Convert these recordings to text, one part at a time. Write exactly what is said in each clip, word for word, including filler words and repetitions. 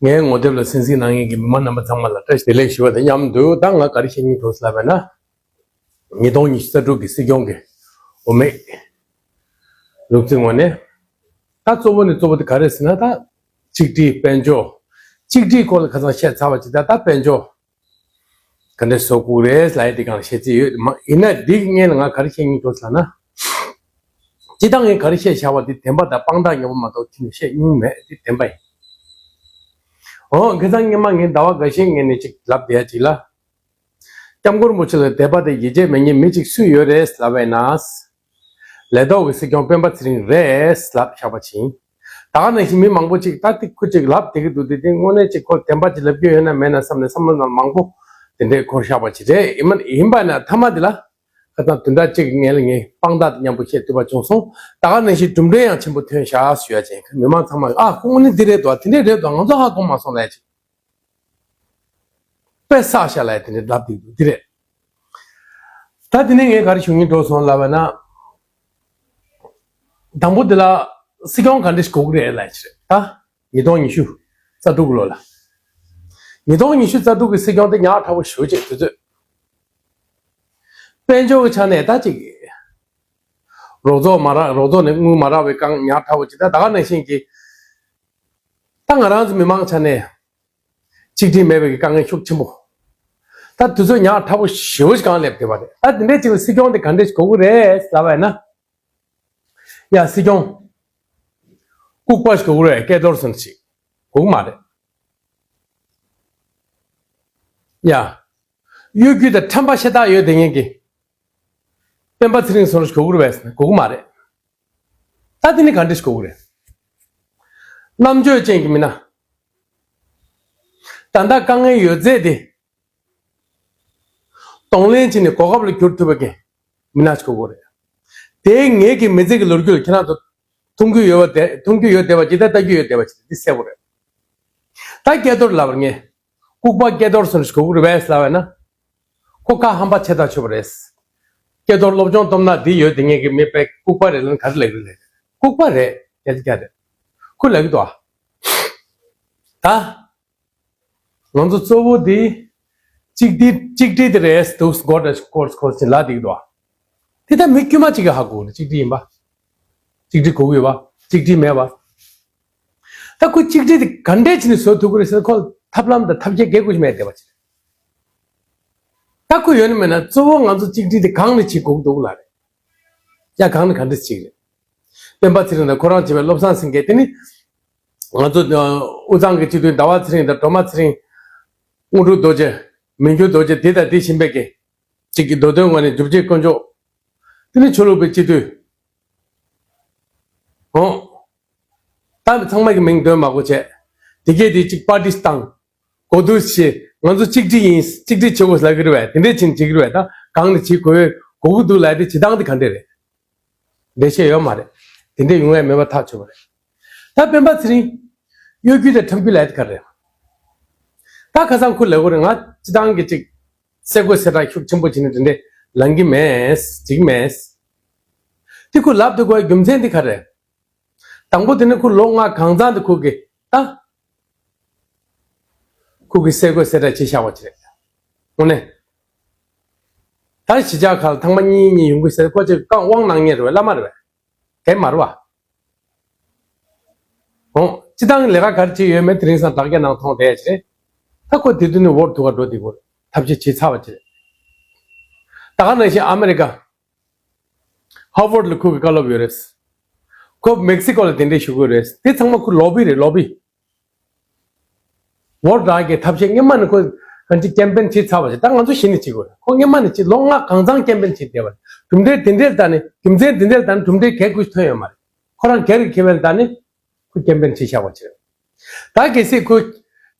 ངའི་ངོ་དེབ་ལ་གསན་གཟིགས་གནང་མཁན་གྱི་མི་མང་རྣམ་པ་ཚང་མ་ལ་བཀྲ་ཤིས་བདེ་ལེགས་ཞུ་བ་དང་མཉམ་དུ། ད་ང་ག་རེ་བཤད་སྙིང་འདོད་ལབ་པ་ན། ཉིས་སྟོང་ཉི་ཤུ་རྩ་དྲུག་གི་སྲིད་སྐྱོང་གི་འོས་མི་ལུག་རྫི་ངོས་ནས། ད་གཙོ་བོ་ནས་གཙོ་བོ་དེ་ག་རེ་ཟེར་ན། ད་གཅིག་སྒྲིལ་དཔལ་འབྱོར། གཅིག་སྒྲིལ་སྐོར་ལ་ཁ་སང་བཤད་ཚར་བ་ཅིག་ད་ད་དཔལ་འབྱོར་ག་འདྲས་བཟོ་དགོས་རེད་ལབ་ཡ་དེ་གང་བཤད་རྩིས་ཡོད་མ། ཡིན་ན་འདི་གི་སྔོན་ལ་ང་ག་རེ་བཤད་སྙིང་འདོད་ལབ་ན། སྤྱིར་བཏང་ངས་ག་རེ་བཤད་བཞག་པ་དེ་བདེན་པ་དང་དཔང་རྟགས་ཉོ་བ་མ་གཏོགས་ཁྱོན་ནས་བཤད་སྙིང་མེད། དེ་བདེན་པ་ཡིན། འོ་ཁ་སང་སྔོན་མ་ངས་ཟླ་བ་འགའ་ཤས་སྔོན་ནས་ཅིག་ལབ་བསྡད་ཡ་ཅིག་ལ། སྐྱབས་མགོན་རིན་པོ་ཆེ་ལ་དད་པ་དང་ཡིད་ཆེས་མེད་མཁན་མི་གཅིག་སུ་ཡོད་རེད་ལབ་པ་ཡིན་ན། ལས་ཐོག་གི་སྲིད་སྐྱོང་སྤེན་པ་ཚེ་རིང་རེད་ལབ་བཞག་པ་ཅིག་ཡིན། ད་ག་ནང་བཞིན་མི་མང་པོ་ཅིག་ད་དེ་ཁོ་ཅིག་ལབ་བསྡད་ཀྱི་འདུག་དེ་དེ་དངོས་གནས་ཅིག་ཁོ་བདེན་པ་ཅིག་ལབ་རྒྱུ་ཡོད་ན་མེད་ན་བསམ་ནས་བསམ་བློ་ནང་མང་པོ་དེ་འདྲས་འཁོར་བཞག་པ་ཅིག་རེད། ཡིན་མ་ཡིན་པ་ན་མཐའ་མ་དེ་ལ་ཁ་སང་བདུན་ཕྲག་གཅིག་གི་སྔོན་ལ་ངས་དཔང་རྟགས་དེ་མཉམ་པོ་བཤད་ཐུབ་པ་བྱུང་སོང་། ད་ག་ནང་བཞིན་གྲུབ་འབྲས་ཡང་ཆེན་པོ་ཐོན་བཞག་ཞུ་ཡ་ཅིག་མི་མང་ཚང་མ་ཨ་ཁོ་དངོས་གནས་འདི་རེད་དོ། དེ་འདྲས་རེད་དོ། ང་ཚོ་ཧ་གོ་མ་སོང་ལབ་ཡ་ཅིག་དཔེ་བསགས་ཤག་ལབ་ཡ་དེ་འདྲས་ལབ་བསྡད་འདུག་འདི་རེད། ད་དེ་ནས་ངས་ག་རེ་ཞུ་སྙིང་འདོད་སོང་ལབ་པ་ན། དང་པོ་དེ་ལ་སྲིད་སྐྱོང་ག་འདྲ་ཞིག་དགོས་ཀྱི་རེད་ལབ་ཡ་ཅིག་རེད། ད་ཉིས་སྟོང་ཉི་ཤུ་རྩ་དྲུག་གི་ལོ་ལ། ཉིས་སྟོང་ཉི་ཤུ་རྩ་དྲུག་གི་སྲིད་སྐྱོང་དེ་ཉག་ཕྲ་བོ་ཞེ་པོ་ཅིག་དུས་ཚོད། དཔལ་འབྱོར་གྱི་ཆ་ནས་ད་ཅིག་རོགས་ཚོགས་མ་རག་རོགས་ཚོགས་ནས་དངུལ་མ་རག་པའི་དཀའ་ངལ་ཉག་ཕྲ་བོ་ཅིག་ད་ད་ག་ནང་བཞིན་གྱི། ད་ང་རང་ཚོ་མི་མང་ཆ་ནས་གཅིག་སྒྲིལ་མེད་པའི་དཀའ་ངལ་ཤུགས་ཆེན་པོ། ད་དུས་ཚོད་ཉག་ཕྲ་བོ་ཞེ་པོ་ཞིག་གང་སླེབས་བསྡད་པ་རེད། ད་དེ་འདྲའི་ཅིག་ལ་སྲིད་སྐྱོང་དེ་ག་འདྲས་ཞིག་དགོས་ཀྱི་རེད་ལབ་པ་ཡིན་ན། ཡ་སྲིད་སྐྱོང་ལྐུགས་པ་ཞིག་དགོས་ཀྱི་རེད། སྐལ་རྡོར་ཟེར་ཞིག་དགོས་ཀྱི་མ་རེད། ཡ། གཡོ་སྒྱུ་དང་ཁྲམ་པ་ཤ་སྟག་ཡོད་དེ་ངན་གྱི་སྤེན་པ་ཚེ་རིང་ཟེར་ཞིག་དགོས་ཀྱི་རེད་པས་ཟེར་ན་དགོས་ཀྱི་མ་རེད། ད་དེ་ནི་ག་འདྲ་ཞིག་དགོས་ཀྱི་རེད། རྣམ་དཔྱོད་ཅན་གྱི་མི་སྣ། ད་ལྟ་དཀའ་ངལ་ཡོད་ཚད་དེ་གདོང་ལེན་བྱས་ནས་གོ་སྐབས་ལ་བསྒྱུར་ཐུབ་པ་གི་མི་སྣ་ཞིག་དགོས་ཀྱི་རེད། དེ་ངེད་ཀྱི་མི་ཚེ་གི་ལོ་རྒྱུས་ལ་ཁྱེད་རང་ཚོ་མཐོང་རྒྱུ་ཡོད་པ་དེ་མཐོང་རྒྱུ་ཡོད་བསྡད་པ་ཅིག་དང་ལྟ་རྒྱུ་ཡོད་བསྡད་པ་ཅིག་འདི་གསལ་པོ་རེད། ད་སྐལ་རྡོར་ལབ་པར་ངས་ལྐུགས་པ་སྐལ་རྡོར་ཟེར་ཞིག་དགོས་ཀྱི་རེད་པས་ལབ་པ་ཡིན་ན། ཁོ་ཁ་ཧམ་པ་ཆེ་ཐག་ཆོད་པ་རེད། སྐལ་རྡོར་སློབ་སྦྱོང་སྟོབས་ན་འདི་ཡོད་དེ་ངེད་ཀྱི་མི་དཔེ་ལྐུགས་པ་རེད་ལབ་ན་ག་རེ་ལབ་ཀྱི་རེད། ལྐུགས་པ་རེད། སྐད་ཆ་རྒྱག་རེད། ཁོ་ལབ་ཀྱི་འདུག་ཨ། ད། ང་ཚོ་གཙོ་བོ་འདི། གཅིག་སྒྲིལ་གཅིག་སྒྲིལ་དེ་རེད་འདུག་སྐོར་དང་སྐོར་སྐོར་ཅིག་ལབ་བསྡད་ཀྱི་འདུག་ཨ། དེ་ད་མི་དཀྱུས་མ་གཅིག་གིས་ཧ་གོ་གི་རེད། གཅིག་སྒྲིལ་ཡིན་པ། གཅིག་སྒྲིལ་དགོས་ཀྱི་ཡོད་པ། གཅིག་སྒྲིལ་མེད་པ། ད་ཁོ་གཅིག་སྒྲིལ་དེ་ག་འདྲས་བྱས་ནས་བཟོ་ཐུབ་ཀྱི་རེད་ཟེར་ན་ཁོ་ལ་ཐབས་ལམ་དང་ཐབས་ཤེས་གལ་དགོས་ཤིག་མེད་བསྡད་པ་ཅིག་རེད། ད་ཁོ་ཡོད་ན་མེད་ན་གཙོ་བོ་ང་ཚོ་གཅིག་སྒྲིལ་དེ་གང་ནས་བྱེད་དགོས་འདུག་ལབ་རེད། ཡ་གང་ནས་ག་འདྲས་བྱེད་ཀྱི་རེད། སྤེན་པ་ཚེ་རིང་དང་ཁོ་རང་བྱེད་པའི་བློ་བཟང་སེང་གེ་དེ་ནི། ང་ཚོ་དབུས་གཙང་གི་སྤྱི་འཐུས་ཟླ་བ་ཚེ་རིང་དང་སྒྲོལ་མ་ཚེ་རིང་། དངོས་གྲུབ་རྡོ་རྗེ། མི་འགྱུར་རྡོ་རྗེ་འདི་དང་འདི་བཞིན་པའི་གི་གཅིག་གི་མདོ་དོན་ངོས་ནས་སྒྲུབ་བྱེད་དཀོན་མཆོག་དེ་ནི་ཆོས་ལུགས་པའི་སྤྱི་འཐུས། འོ། ད་ཚང་མ་གི་མིང་འདོན་མ་དགོས་བྱས། དེ་གས་དེ་གཅིག་པར་ཊི་བཏང་། གོ་བསྡུར་བྱེད། ང་ཚོ་གཅིག་སྒྲིལ་ཡིན། གཅིག་སྒྲིལ་བྱེད་དགོས་ལབ་ཀྱི་རེད་པས། དེ་འདྲས་བྱས་ནས་བྱེད་ཀྱི་རེད་པས། ད་གང་ནས་བྱེད་དགོས་དགོས་ཀྱི་འདུག་ལབ་དེ་བྱེད་སྟངས་དེ་ག་འདྲས་རེད། འགྲེལ་བཤད་ཡོད་མ་རེད། དེ་འདྲས་ཡོང་ཡ་མེད་པ་ཐག་ཆོད་པ་རེད། ད་སྤེན་པ་ཚེ་རིང་། གཡོ་སྒྱུ་དང་ཁྲམ་སྒྱུ་ལབ་དེ་ག་རེ་རེད། ད་ཁ་སང་ཁོ་ལབ་ཀྱི་རེད། ང་སྤྱིར་བཏང་གི་ཅིག་གསལ་བཀོད་གསལ་བསྒྲགས་ཤུགས་ཆེན་པོ་བྱས་ནས་དེ་འདྲས་ལངས་ཀྱི་མེད། བྱེད་ཀྱི་མེད། དེ་ཁོ་ལབ་ཐུབ་དགོས་རྒྱུ་མཚན་དེ་ག་རེ་རེད། དང་པོ་དེ་ནི་ཁོ་ལོ་ལྔ་གང་ཚང་དེ་ཁོ་གིས་ད། ཁོ་གིས་གསལ་བཀོད་གསལ་བསྒྲགས་བྱས་བཞག་པ་ཅིག་རེད། དངོས་གནས། ད་གཞིས་ཆགས་ཁག་ལ་ཐེངས་མ་གཉིས་གཉིས་ཡོང་གི་ཟེར། ཁོ་ཅིག་རྐང་དབང་གནང་མཁན་རེད་པས། བླ་མ་རེད་པས། དེ་མ་རེད་པ། འོ། སྤྱིར་བཏང་ལས་ཀ་ག་རེ་བྱས་ཡོད་མེད་དེ་རིང་སང་དྲ་རྒྱ་ནང་མཐོང་བསྡད་ཡ་ཅིག་རེད། ད་ཁོ་དེ་དུས་ནས་ཝོར་ཌི་ཐུར་ག་འགྲོ་བསྡད་ཀྱི་ཡོད་རེད། ཐབས་ཤེས་བྱས་ཚར་བ་ཅིག་རེད། ད་ག་ནང་བཞིན་ཨ་མེ་རི་ཀ། ཧ་ཝར་ཌི་ལ་ཁོ་གི་བཀའ་སློབ་ཡོད་རེད། ཁོ་མེག་སི་ཀོ་ལ་གདན་འདྲེན་ཞུ་གི་ཡོད་རེད། དེ་ཚང་མ་ཁོ་ལོ་བི་རེད། ལོ་བི། ཝོར་ཌི་ཐུར་གི་ཐབས་ཤེས་སྔོན་མ་ནས་ཁོ་གང་ཅི་ཀེམ་པེན་བྱས་ཚར་བ་ཞིག་ད་ང་ཚོ་གཞི་ནས་བྱེད་དགོས་རེད། ཁོ་སྔོན་མ་ནས་བྱས་ལོ་ལྔ་གང་ཚང་ཀེམ་པེན་བྱས་བསྡད་པ་རེད། གྲུབ་འབྲས་དེ་འདྲའི་ལྟ་ནས་རྒྱུ་མཚན་དེ་འདྲའི་ལྟ་ནས་གྲུབ་འབྲས་གལ་དགོས་ཤིག་ཐོན་ཡོད་མ་རེད། ཁོ་རང་སྒེར་གྱི་ཁེ་ཕན་ལ་ལྟ་ནས་ཁོ་ཀེམ་པེན་བྱས་བཞག་པ་ཅིག་རེད། ད་གལ་སྲིད་ཁོ་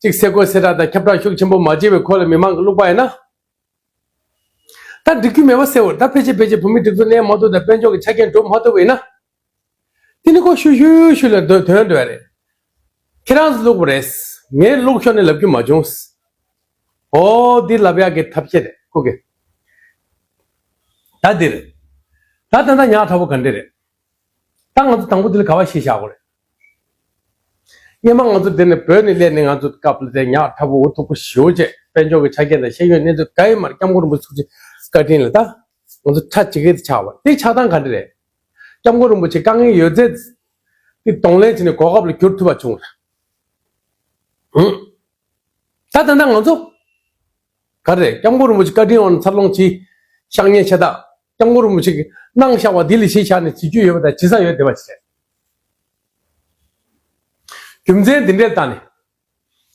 ཅིག་གསལ་བཀོད་གསལ་བསྒྲགས་དང་ཁྱབ་བསྒྲགས་ཤུགས་ཆེན་པོ་མ་བྱས་པའི་ཁོ་ལ་མི་མང་གིས་བླུགས་པ་ཡིན་ན། ད་འགྲིག་རྒྱུ་མེད་པ་གསལ་པོ་རེད། ད་ཕལ་ཆེར་ཕལ་ཆེར་བོད་མིའི་སྒྲིག་འཛུགས་གནས་མ་ཐུབ་དང་དཔལ་འབྱོར་གྱི་ཆ་རྐྱེན་འགྲུབ་མ་ཐུབ་པ་ཡིན་ན། དེ་ནི་ཁོ་ཤུ་ཤུ་ཤུ་ལ་དོན་དོན་འགྲོ་ཡ་རེད། ཁྱེད་རང་ཚོ་བླུགས་པ་རེད། ངས་བླུགས་ཤོག་ནས་ལབ་རྒྱུ་མ་བྱུང་། འོ་འདི་ལབ་ཡག་གི་ཐབས་ཤེས་རེད་ཁོ་གི། ད་འདི་རེད། ད་ད་ད་ཉག་ཕྲ་བོ་ག་འདྲ་རེད། ད་ང་ཚོ་དང་པོ་འདི་ལ་ག་པར་གཞི་བཞག་དགོས་རེད། སྔོན་མ་ང་ཚོ་འདི་ནས་བོད་ནས་སླེབས་ནས་ང་ཚོ་སྐབས་ལ་དེ་ཉག་ཕྲ་བོ་འུ་ཐུག་པོ་ཞེ་པོ་བྱས། དཔལ་འབྱོར་གྱི་ཆ་རྐྱེན་དང་ཤེས་ཡོན་གནས་ཚུལ་ག་ཡོད་མ་རེད། སྐྱབས་མགོན་རིན་པོ་ཆེ་ཐུགས་རྗེ་བཀའ་དྲིན་ལ་ད་ང་ཚོ་ཁྲ་ཇི་གེ་དེ་ཆགས་པ་དེ་ཆགས་སྟངས་ག་འདྲ་རེད། སྐྱབས་མགོན་རིན་པོ་ཆེ་དཀའ་ངལ་ཡོད་ཚད་དེ་གདོང་ལེན་བྱས་ནས་གོ་སྐབས་ལ་འགྱུར་ཐུབ་པ་བྱུང་རེད། ད་ད་ལྟ་ང་ཚོ་ག་རེ་རེད། སྐྱབས་མགོན་རིན་པོ་ཆེ་བཀའ་དྲིན་འོག་ནས་འཚར་ལོངས་བྱས། ཤག་ཉེས་ཆེ་དག་སྐྱབས་མགོན་རིན་པོ་ཆེ་གིས་གནང་བཞག་པ་འདི་ལས་གཞི་བཞག་ནས་བྱེད་རྒྱུ་ཡོད་པ་དང་བྱེད་ས་ཡོད་བསྡད་པ་ཞིག་རེད། རྒྱུ་མཚན་འདི་འདྲའི་སྟེང་ནས་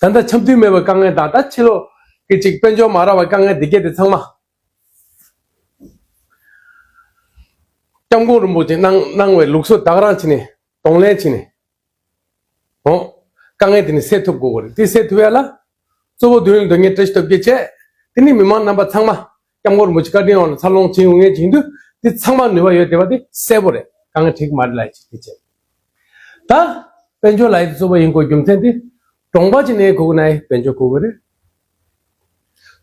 ད་ལྟ་འཆམ་མཐུན་མེད་པའི་དཀའ་ངལ་དང་ད་ཕྱི་ལོགས་ཀྱི་ཅིག་དཔལ་འབྱོར་མ་རག་པའི་དཀའ་ངལ་འདི་གས་དེ་ཚང་མ་སྐྱབས་མགོན་རིན་པོ་ཆེ་གནང་གནང་བའི་ལུགས་སྲོལ་ད་ག་རང་བྱས་ནས་གདོང་ལེན་བྱས་ནས། འོ། དཀའ་ངལ་དེ་ནི་སེལ་ཐུབ་དགོས་ཀྱི་རེད། དེ་སེལ་ཐུབ་ཡ་ལ། གཙོ་བོ་མདུན་ལ་འདོན་མཁན་བཀྲ་ཤིས་སྟོབས་རྒྱལ་བྱས། དེ་ནི་མི་མང་རྣམ་པ་ཚང་མ་སྐྱབས་མགོན་རིན་པོ་ཆེ་བཀའ་དྲིན་འོག་ལ་འཚར་ལོངས་བྱུང་ཡོང་མཁན་བྱེད་དུས་དེ་ཚང་མ་ནུས་པ་ཡོད་བསྡད་པ་དེ་གསལ་པོ་རེད། དཀའ་ངལ་འཕྲད་ཀྱི་མ་རེད་ལབ་ཡ་ཅིག་དེ་བྱས། ད། དཔལ་འབྱོར་ལབ་ཡ་དེ་གཙོ་བོ་ཡིན་དགོས་རྒྱུ་མཚན་དེ། གྲོང་པ་ཅིག་གནས་དགོས་ཀྱི་ན་ཡང་དཔལ་འབྱོར་དགོས་ཀྱི་རེད།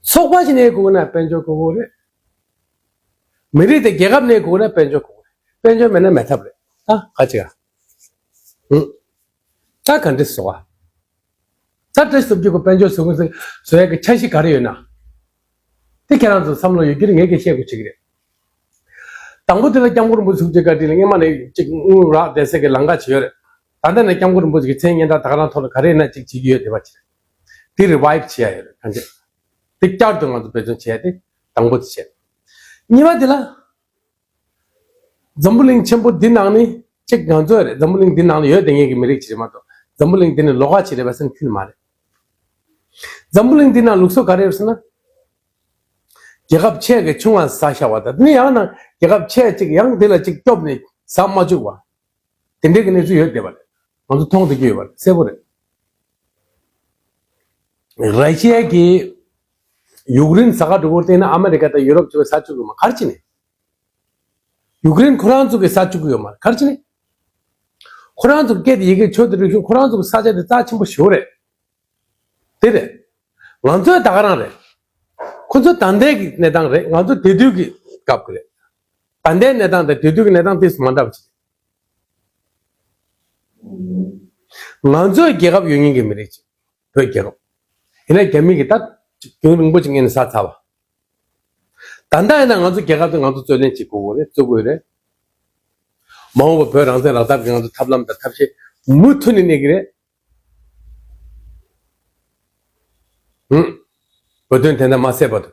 ཚོགས་པ་ཅིག་གནས་དགོས་ཀྱི་ན་དཔལ་འབྱོར་དགོས་ཀྱི་རེད། མི་རིགས་དང་རྒྱལ་ཁབ་གནས་དགོས་ཀྱི་ན་དཔལ་འབྱོར་དགོས་ཀྱི་རེད། དཔལ་འབྱོར་མེད་ན་མེད་ཐབས་རེད། ད་ག་ཅིག་ཨ། ཧུམ། ད་ག་འདྲ་བཟོ་བ། ད་བཀྲ་ཤིས་སྟོབས་རྒྱལ་གྱིས་དཔལ་འབྱོར་བཟོ་གི་བཟོ་ཡ་གི་འཆར་གཞི་ག་རེ་ཡོད་ན། དེ་ཁྱེད་རང་ཚོ་བསམ་བློ་ཡོད་རྒྱུ་རེད། ངས་ཀྱང་བཤད་དགོས་ཅིག་རེད། དང་པོ་དེ་ལ་སྐྱབས་མགོན་རིན་པོ་ཆེ་ཐུགས་རྗེ་བཀའ་དྲིན་ལ་སྔོན་མ་ནས་ཅིག་དངུལ་རག་བསྡད་སའི་གི་ལམ་ཁ་ཅིག་ཡོད་རེད། ད་ལྟ་ནས་སྐྱབས་མགོན་རིན་པོ་ཆེ་གི་མཚན་སྙན་གྲགས་ད་ག་རང་ཐོག་ལ་ག་རེ་ཡིན་ན་ཅིག་བྱེད་ཀྱི་ཡོད་བསྡད་པ་ཅིག་རེད། དེ་རི་ཝའིབ་བྱེད་ཡ་ཡོད་རེད། གང་བྱེད། དེ་བསྐྱར་དུ་ང་ཚོ་འབད་བརྩོན་བྱེད་ཡ་དེ་དང་པོ་དེ་བྱེད། གཉིས་པ་དེ་ལ། འཛམ་བུ་གླིང་ཆེན་པོ་འདི་ནང་ནས་གཅིག་ང་ཚོ་རེད། འཛམ་བུ་གླིང་འདི་ནང་ལ་ཡོད་བསྡད་མཁན་གྱི་མི་རིགས་ཅིག་རེད་མ་གཏོགས། འཛམ་བུ་གླིང་འདི་ནས་ལོགས་ཀ་ཅིག་རེད་པ་ཟེར་ན་ཁྱོན་ནས་མ་རེད། འཛམ་བུ་གླིང་འདི་ནང་ལུགས་སྲོལ་ག་རེ་ཡོད་ཟེར་ན། རྒྱལ་ཁབ་ཆེ་གི་ཆུང་བ་ཟ་བཞག་པ་དང་ནི་ཡང་ན་རྒྱལ་ཁབ་ཆེ་གཅིག་ཡང་འདི་ལ་གཅིག་སྐྱོབ་ནས་ཟ་མ་བཅུག་པ། དེ་འདྲའི་གི་གནས་ཚུལ་ཡོད་བསྡད་པ་རེད། ང་ཚོ་མཐོང་བསྡད་ཀྱི་ཡོད་པ་རེད། གསལ་པོ་རེད། ར་ཤི་ཡ་གིས་ཡུཀ་རེན་ཟ་ཁ་འགྲོ་སྐོར་བལྟས་ན་ཨ་མི་རི་ཀ་དང་ཡུ་རོབ་ཚོས་ཟ་བཅུག་གི་མ་ག་རེ་བྱས་ནས། ཡུཀ་རེན་ཁོ་རང་ཚོ་གིས་ཟ་བཅུག་གི་ཡོད་མ་རེད། ག་རེ་བྱས་ནས། ཁོ་རང་ཚོ་སྐད་དེ་ཡི་གེ་ཆོས་དང་རིག་གཞུང་ཁོ་རང་ཚོ་གི་ས་ཆ་དེ་རྩ་ཆེན་པོ་ཞེ་པོ་རེད། དེ་རེད། ང་ཚོའི་ད་ག་རང་རེད། ཁོ་ཚོ་ད་ལྟའི་གི་གནས་སྟངས་རེད། ང་ཚོ་དེ་དུས་ཀྱི་སྐབས་ཀྱི་རེད། ད་ལྟའི་གནས་སྟངས་དང་དེ་དུས་ཀྱི་གནས་སྟངས་དེ་མ་འདྲ་བ་ཅིག་རེད། ང་ཚོའི་རྒྱལ་ཁབ་ཡོད་མཁན་གྱི་མི་རིགས་ཅིག་བོད་རྒྱལ་ཁབ། ཡིན་ན་རྒྱ་མི་གིས་ད་ཅིག་རྒྱུན་རིང་པོ་ཅིག་ངོས་ནས་ཟ་ཚར་བ། ད་ལྟ་ཡིན་ན་ང་ཚོ་རྒྱལ་ཁབ་དེ་ང་ཚོ་རྩོད་ལེན་བྱེད་དགོས་རེད། རྩོད་དགོས་རེད། མ་འོངས་པ་བོད་རང་བཙན་རག་ཐབས་ཀྱི་ང་ཚོ་ཐབས་ལམ་དང་ཐབས་ཤེས་མུ་མཐུད་ནས་གནས་ཀྱི་རེད། ཧུམ། བོད་དོན་དེ་འདྲ་མ་བསད་བར་དུ།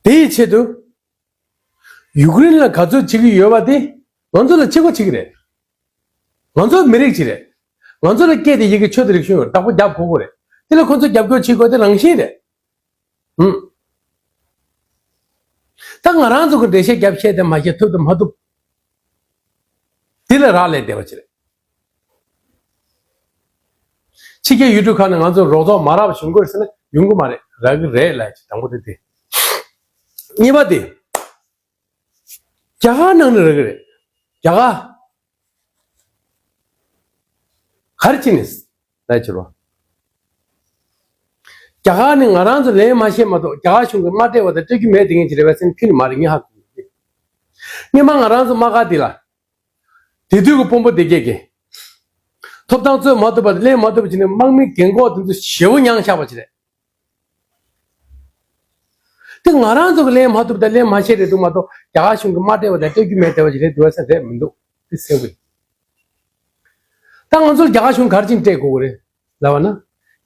དེའི་ཆེད་དུ། ཡུཀ་རེན་ལ་ག་ཚོད་བྱེད་ཀྱི་ཡོད་པ་དེ་ང་ཚོ་ལ་བྱེད་དགོས་བྱེད་ཀྱི་རེད། ང་ཚོ་མི་རིགས་ཅིག་རེད། ང་ཚོ་ལ་སྐད་དེ་ཡི་གེ་ཆོས་དང་རིག་གཞུང་ཡོད། བདག་པོ་རྒྱབ་དགོས་ཀྱི་རེད། དེ་ལ་ཁོ་ཚོ་རྒྱབ་སྐྱོར་བྱེད་དགོས་དེ་རང་བཞིན་རེད། ཧུམ། ད་ང་རང་ཚོ་གི་འགྲེལ་བཤད་རྒྱབ་བཤད་དེ་མ་བཤད་ཐུབ་དང་མ་ཐུབ། དེ་ལ་རག་ལས་བསྡད་པ་ཅིག་རེད། ཕྱི་རྒྱལ་ཡུལ་གྲུ་ཁག་ནས་ང་ཚོར་རོགས་ཚོགས་མ་རག་པ་བྱུང་དགོས་ཟེར་ན་ཡོང་གི་མ་རེད། རག་གི་རེད་ལབ་ཅིག་དང་པོ་དེ་དེ། གཉིས་པ་དེ། རྒྱ་གར་ནང་ནས་རག་གི་རེད། རྒྱ་གར། ག་རེ་བྱས་ནས། ལས་བྱེད་རོགས། རྒྱ་གར་ནས་ང་རང་ཚོ་ལན་མ་བཤད་མ་གཏོགས་རྒྱ་གར་གཞུང་གིས་མ་སྤྲད་པ་དང་སྤྲད་རྒྱུ་མེད་དེ་ངས་ཅི་རེད་བས་སེམས་ཁྱོན་ནས་མ་རེད། ངས་ཧ་གོ་གི། སྔོན་མ་ང་རང་ཚོ་དམག་སྒར་འདི་ལ། དེ་དུས་ཀྱི་དཔོན་པོ་སྡེ་བརྒྱད་ཀྱིས། ཐོབ་ཐང་རྩོད་མ་ཐུབ་པ་དང་ལེན་མ་ཐུབ་པ་བྱས་ནས་དམག་མི་རྒན་འཁོགས་དེ་ཚོ་ཞེ་པོ་མྱངས་བཞག་པ་ཅིག་རེད། དེ་ང་རང་ཚོ་གི་ལེན་མ་ཐུབ་དང་ལེན་མ་ཤེས་རེད་འདུག་མ་གཏོགས་རྒྱ་གར་གཞུང་གིས་མ་སྤྲད་པ་དང་སྤྲད་རྒྱུ་མེད་བསྡད་པ་ཅིག་རེད་འདུག་བས་ས་རེད་མི་འདུག་དེ་གསལ་པོ་ཡིན། ད་ང་ཚོར་རྒྱ་གར་གཞུང་ག་རེ་བྱས་ནས་སྤྲད་དགོས་ཀྱི་རེད་ལབ་པ་ན།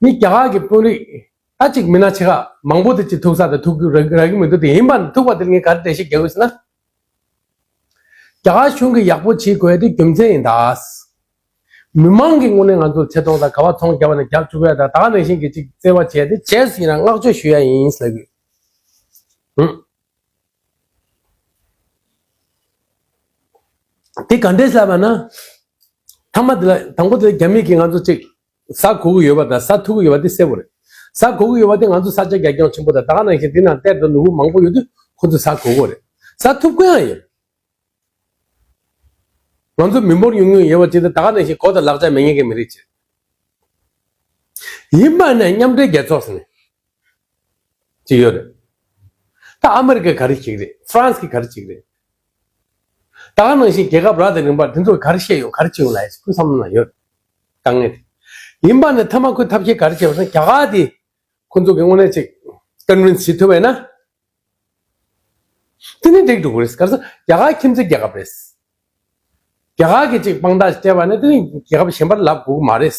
ངས་རྒྱ་གར་གྱི་དཔོན་རིགས་ད་ཅིག་མི་སྣ་ཆེ་ཁག་མང་པོ་དེ་ཅིག་ཐུག་ས་དང་ཐུག་རྒྱུ་རག་རག་གི་མི་འདུག་དེ་ཡིན་པ་ནི་ཐུག་པ་དེར་ངས་ག་རེ་འགྲེལ་བཤད་རྒྱག་དགོས་ཟེར་ན། རྒྱ་གར་གཞུང་གིས་ཡག་པོ་བྱེད་དགོས་ཡ་དེ་རྒྱུ་མཚན་ཡིན་ད། མི་མང་གི་ངོས་ནས་ང་ཚོར་ཆེ་མཐོང་དང་ག་བ་ཚོང་རྒྱག་པ་ནས་རྒྱབ་བཅུག་ཡ་དང་ད་ག་ནང་བཞིན་གྱི་ཅིག་བརྩེ་བ་བྱས་ཏེ་རྗེས་སུ་ཡི་རང་བསྔགས་བརྗོད་ཞུ་ཡ་ཡིན་ཟེར་གི། ཧུམ། དེ་ག་འདྲས་ལབ་པ་ན། ཐ་མ་དེ་ལ་དང་པོ་དེ་ལ་རྒྱ་མི་གིས་ང་ཚོ་ཅིག་ཟ་དགོས་ཀྱི་ཡོད་པ་དང་ཟ་ཐུབ་ཀྱི་ཡོད་པ་དེ་གསལ་པོ་རེད། ཟ་དགོས་ཀྱི་ཡོད་པ་དེ་ང་ཚོ་ས་ཆ་རྒྱ་ཁྱོན་ཆེན་པོ་དང་ད་ག་ནང་བཞིན་དེ་ནང་གཏེར་དང་ནོར་བུ་མང་པོ་ཡོད་དུས་ཁོ་ཚོ་ཟ་དགོས་ཀྱི་རེད། ཟ་ཐུབ་ཀྱི་ཡང་ཡོད། ང་ཚོ་མི་འབོར་ཉུང་ཉུང་ཡོད་པ་ཅིག་དང་ད་ག་ནང་བཞིན་གོ་དང་ལག་ཆ་མེད་མཁན་གྱི་མི་རིགས་ཅིག་ཡིན་པ་ནས་མཉམ་འབྲེལ་རྒྱལ་ཚོགས་ཟེར་ནས་ཅིག་ཡོད་རེད། ད་ཨ་མི་རི་ཀས་ག་རེ་བྱེད་ཀྱི་རེད། ཧྥ་རན་སི་གིས་ག་རེ་བྱེད་ཀྱི་རེད། ད་ག་ནང་བཞིན་རྒྱལ་ཁབ་རབ་དང་རིམ་པར་དེ་ཚོ་ག་རེ་བཤད་ཡོང་ག་རེ་བྱེད་ཡོང་ལ་ཁོའི་བསམ་བློ་ན་ཡོད། དཀའ་ངལ་དེ་ཡིན་པ་ནི་མཐའ་མ་ཁོས་ཐབས་ཤེས་ག་རེ་བྱས་པ་ཟེར་ན་རྒྱ་གར་དེ་ཁོ་ཚོ་གི་དངོས་གནས་ཅིག་ཀོན་ཝིན་སི་བྱེད་ཐུབ་པས་ན། དེ་ནི་འགྲིག་འགྲོ་གི་རེད། ག་རེ་ཟེར་རྒྱ་གར་ཁྱིམ་མཚེས་རྒྱལ་ཁབ་རེད། རྒྱ་གར་གྱི་ཅིག་དཔང་རྟགས་སྤྲད་པ་ནི་དེ་ནི་རྒྱལ་ཁབ་གཞན་པར་ལབ་དགོས་ཀྱི་མ་རེད།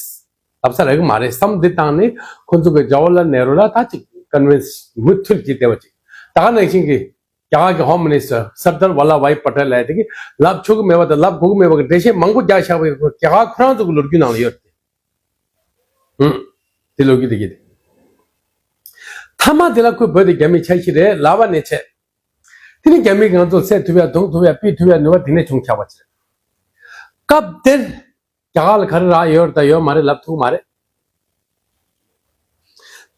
ལབ་ས་རག་གི་མ་རེད་བསམ་འདི་བཏང་ནས་ཁོ་ཚོ་གི་ཇ་ཝར་ལལ་ནེ་རུ་ལ་ད་ཅིག་ཀོན་ཝིན་སི་མུ་མཐུད་ཀྱིས་བསྡད་པ་ཅིག་ད་ག་ནང་བཞིན་གྱི་རྒྱ་གར་གྱི་ཧོམ་མི་ནི་སི་ཊར་སར་དར་ཝལ་ལ་བྷའི་པ་ཊེལ་ལབ་དེ་གི་ལབ་ཆོག་གི་མེད་པ་དང་ལབ་དགོས་ཀྱི་མེད་པ་གི་འགྲེལ་བཤད་མང་པོ་རྒྱག་བཞག་པའི་རྒྱ་གར་ཁོ་རང་ཚོ་གི་ལོ་རྒྱུས་ནང་ལ་ཡོད་དེ། ཧུམ། དེ་ལོ་རྒྱུས་དེ་གི་དེ། མཐའ་མ་དེ་ལ་ཁོས་བོད་དེ་རྒྱ་མིའི་ཆ་ཤས་རེད་ལབ་པ་ནས་བྱས། དེ་ནི་རྒྱ་མིས་ང་ཚོ་བསད་ཐུབ་ཡ་རྡུང་ཐུབ་ཡ་ཕུད་ཐུབ་ཡ་ནུས་པ་དེ་ནས་བྱུང་ཆགས་པ་ཅིག་རེད། སྐབས་དེར་རྒྱ་གར་ལ་ག་རེ་རག་ཡོད་རེད་དང་ཡོད་མ་རེད་ལབ་ཐུབ་མ་རེད།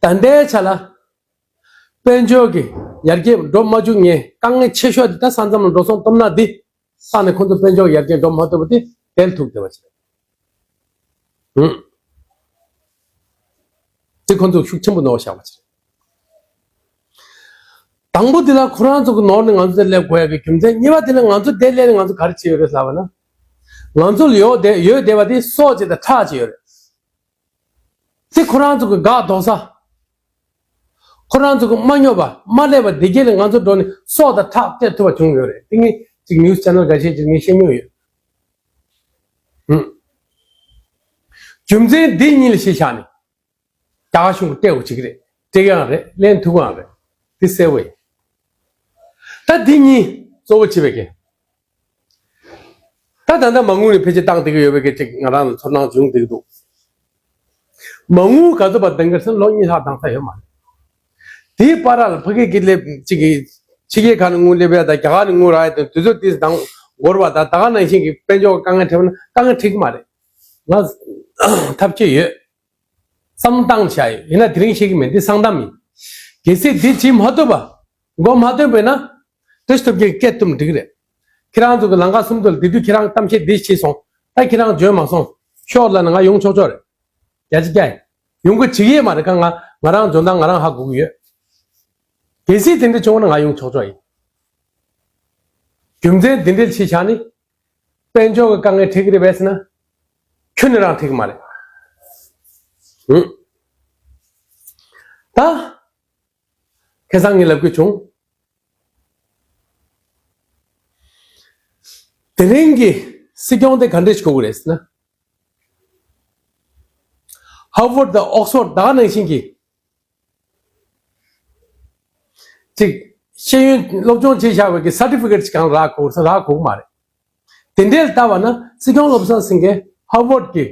ད་ལྟའི་ཆ་ལ། དཔལ་འབྱོར་གྱི་ཡར་རྒྱས་འགྲོ་མ་བཅུག་ངས་དཀའ་ངལ་ཆེ་ཤོས་དེ་ད་ས་མཚམས་ལ་འགྲོ་སོང་སྟོབས་ན་འདི་ས་ནས་ཁོང་ཚོ་དཔལ་འབྱོར་ཡར་རྒྱས་འགྲོ་མ་ཐུབ་པ་དེ་དེར་ཐུག་བསྡད་པ་ཅིག་རེད། ཧུམ། དེ་ཁོང་ཚོ་ཤུགས་ཆེན་པོ་གནང་བ་བཞག་པ་ཅིག་རེད། དང་པོ་དེ་ལ་ཁོ་རང་ཚོ་གི་ནོར་ནས་ང་ཚོ་དེ་སླེབས་དགོས་ཡ་གི་རྒྱུ་མཚན། གཉིས་པ་དེ་ལ་ང་ཚོ་དེ་སླེབས་ནས་ང་ཚོ་ག་རེ་བྱས་ཡོད་རེད་ལབ་པ་ན། ང་ཚོ་ལ་ཡོད་དེ་ཡོད་བསྡད་པ་དེ་སྲོག་ཅིག་དང་ཁྲག་ཅིག་ཡོད་རེད། དེ་ཁོ་རང་ཚོ་གི་འགག་དོག་ས། ཁོ་རང་ཚོ་གི་མ་སྙོབ་པ་མ་སླེབས་པ་དེ་གྱད་ལ་ང་ཚོ་འགྲོ་ནས་སྲོག་དང་ཁྲག་སྟེར་ཐུབ་པ་བྱུང་ཡོད་རེད། དེ་ངས་ཅིག་ནིའུ་སི་ཆེ་ནལ་འགའ་ཤས་ཅིག་ངས་བཤད་མྱོང་ཡོད། ཧུམ། རྒྱུ་མཚན་འདི་གཉིས་ལ་གཞི་བཞག་ནས་རྒྱ་གར་གཞུང་གིས་སྤྲད་དགོས་བྱེད་ཀྱི་རེད། སྤྲད་ཀྱི་ཡང་རེད། ལེན་ཐུབ་ཀྱི་ཡང་རེད། འདི་གསལ་བོ་ཡིན། ད་འདི་གཉིས་གཙོ་བོ་བྱེད་པའི་གི། ད་ད་ལྟ་མ་དངུལ་ནས་ཕལ་ཆེར་བཏང་བསྡད་ཀྱི་ཡོད་པའི་སྐད་ཅིག་ང་རང་ལ་ཚོར་སྣང་བྱུང་བསྡད་ཀྱི་འདུག་མ་དངུལ་ག་ཚོད་པ་འདང་གི་རེད་ཟེར་ན་ལོ་གཉིས་ལྷག་འདང་ས་ཡོད་མ་རེད། དེའི་བར་ལ་ཕ་གི་གི་སླེབས་ཅིག་གི་ཕྱི་རྒྱལ་ཁག་ནས་དངུལ་སླེབས་ཡ་དང་རྒྱ་གར་ནས་དངུལ་རག་ཡ་དང་དུས་ཚོད་དེ་འདང་འགོར་བ་དང་ད་ག་ནང་བཞིན་གྱི་དཔལ་འབྱོར་དཀའ་ངལ་འཕྲད་པ་ན་དཀའ་ངལ་འཕྲད་ཀྱི་མ་རེད། ང་ཐབས་ཤེས་ཡོད། བསམ་བློ་བཏང་བྱ་ཡོད། ཡིན་ན་དེ་རིང་བཤད་ཀྱི་མེད། འདི་གསང་གཏམ་ཡིན། གལ་སྲིད་འདི་བྱེད་མ་ཐུབ་པ། མགོ་མ་ཐོན་པས་ན། བཀྲ་ཤིས་སྟོབས་རྒྱལ་སྐད་བཏུམ་འགྲིག་རེད། ཁྱེད་རང་ཚོ་གི་ལམ་ཁ་གསུམ་དུ་འདི་དུས་ཁྱེད་རང་གཏམ་བཤད་འདི་བྱས་སོང་། ད་ཁྱེད་རང་འཇོན་མ་སོང་། ཤོག་ལབ་ན་ང་ཡོང་ཆོག་ཆོག་རེད། རྒྱ་ཆེ་རྒྱ་ཡིན། ཡོང་གི་བྱེད་ཀྱི་མ་རེད། ཁ་ང་ང་རང་འཇོན་ཐང་ང་རང་ཧ་གོ་གི་ཡོད། གལ་སྲིད་དེ་འདྲ་བྱུང་བ་ན་ང་ཡོང་ཆོག་ཆོག་ཡིན། རྒྱུ་མཚན་འདི་འདྲའི་ཆེ་ཆག་ནི། དཔལ་འབྱོར་གྱི་དཀའ་ངལ་འཕྲད་ཀྱི་རེད་པས་ཟེར་ན། ཁྱོན་ནས་རང་འཕྲད་ཀྱི་མ་རེད། ཧུམ། ད། ཁ་སང་ངས་ལབ་དགོས་བྱུང་། དེ་རིང་གི་སྲིད་སྐྱོང་དེ་ག་འདྲས་ཞིག་དགོས་ཀྱི་རེད་ཟེར་ན། ཧར་ཝརཌ་དང་ཨོག་སི་ཕོརཌ་ད་ག་ནང་བཞིན་གྱི། ཅིག་ཤེས་ཡོན་སློབ་སྦྱོང་བྱས་བཞག་པའི་གི་སར་ཊི་ཕི་ཀེཊ་ཅིག་གང་རག་དགོས་ཟེར་རག་དགོས་ཀྱི་མ་རེད། དེ་འདྲས་ལ་ལྟ་བ་ན་སྲིད་སྐྱོང་བློ་བཟང་སེང་གེ་ཧར་ཝརཌ་གི་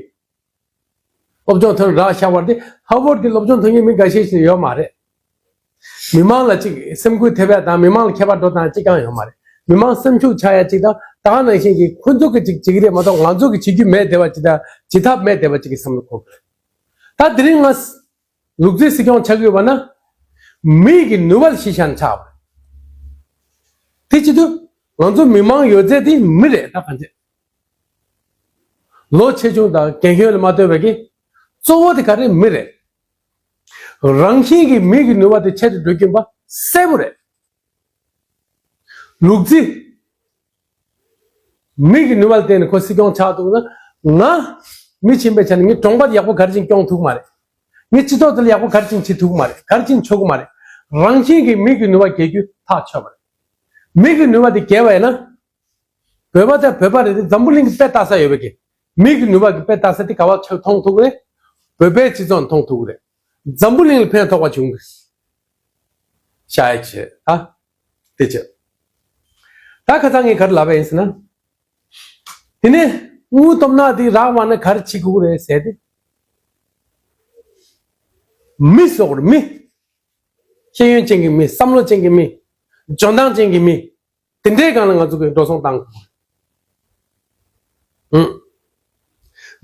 སློབ་སྦྱོང་ཐོན་རག་ཤར་བ་དེ་ཧར་ཝརཌ་གི་སློབ་སྦྱོང་ཐོན་མཁན་མི་འགའ་ཤས་ཤིག་ཡོད་མ་རེད། མི་མང་ལ་ཅིག་སེམས་འགུལ་ཐེབས་ཡ་དང་མི་མང་ལ་ཁྱད་པར་འགྲོ་སྟངས་ཅིག་ཀྱང་ཡོད་མ་རེད། མི་མང་སེམས་ཤུགས་ཆག་ཡ་ཅིག་དང་ད་ག་ནང་བཞིན་གྱི་ཁོ་ཚོ་གི་ཅིག་བྱེད་ཀྱི་རེད་མ་གཏོགས་ང་ཚོ་གི་བྱེད་རྒྱུ་མེད་བསྡད་པ་ཅིག་དང་བྱེད་ཐབས་མེད་བསྡད་པ་ཅིག་གི་བསམ་བློ་འཁོར་གི་རེད། ད་དེ་རིང་ང་ལུག་རྫི་སྲིད་སྐྱོང་ཆགས་ཀྱི་ཡོད་པ་ན། མི་གི་ནུས་པ་ལ་གཞི་བཞག་ནས་ཆགས་པ་རེད། དེ་བྱེད་དུས་ང་ཚོ་མི་མང་ཡོད་ཚད་དེ་མི་རེད་ད་གང་བྱེད། ལོ་ཆེ་ཆུང་དང་རྒན་གཞོན་ལ་མ་ལྟོས་པའི་གི་གཙོ་བོ་དེ་ག་རེ་མི་རེད། རང་བཞིན་གྱི་མི་གི་ནུས་པ་དེ་ཆེ་རུ་འགྲོ་གིན་པ་གསལ་པོ་རེད། ལུག་རྫི། མི་གི་ནུས་པ་ལ་བརྟེན་ནས་ཁོ་སྲིད་སྐྱོང་ཆགས་འདུག་ན། ང་མི་ཆེན་པོའི་ཆ་ནས་ངའི་གྲོང་པ་དེ་ཡག་པོ་ག་རེ་བྱས་ནས་སྐྱོང་ཐུབ་ཀྱི་མ་རེད། ངའི་སྤྱི་ཚོགས་དེ་ལ་ཡག་པོ་ག་རེ་བྱས་ནས་བྱེད་ཐུབ་ཀྱི་མ་རེད། ག་རེ་བྱས་ནས་ཆོག་གི་མ་རེད། རང་བཞིན་གྱིས་མི་གི་ནུས་པ་རྒྱས་རྒྱུ་ཐག་ཆོད་པ་རེད། མི་གི་ནུས་པ་དེ་རྒྱས་པ་ཡིན་ན། བོད་པ་དང་བོད་པ་རེད་དེ་འཛམ་བུ་གླིང་གི་དཔེ་ལྟ་ས་ཡོད་པའི་གི་མི་གི་ནུས་པ་གི་དཔེ་ལྟ་ས་དེ་ག་བ་ཆགས་མཐོང་ཐུབ་ཀྱི་རེད། བོད་པའི་སྤྱི་ཚོགས་མཐོང་ཐུབ་ཀྱི་རེད། འཛམ་བུ་གླིང་ལ་ཕན་ཐོགས་པ་བྱུང་གི་ཤ་ཡ་ཆེ་ཨ། དེ་ཆེ། ད་ཁ་སང་ངས་ག་རེ་ལབ་པ་ཡིན་ཟེར་ན། དེ་ནས་དངུལ་སྟོབས་ན་དེ་རག་མ་ན་ག་རེ་བྱེད་དགོས་རེད་ཟེར་ཏེ། མི་སོགས་རེད་མི། ཤེས་ཡོན་ཅན་གྱི་མི་བསམ་བློ་ཅན་གྱི་མི། འཇོན་ཐང་ཅན་གྱི་མི། དེ་འདྲའི་སྒང་ལ་ང་ཚོ་གི་འགྲོ་སོང་བཏང་དགོས། ཨང་།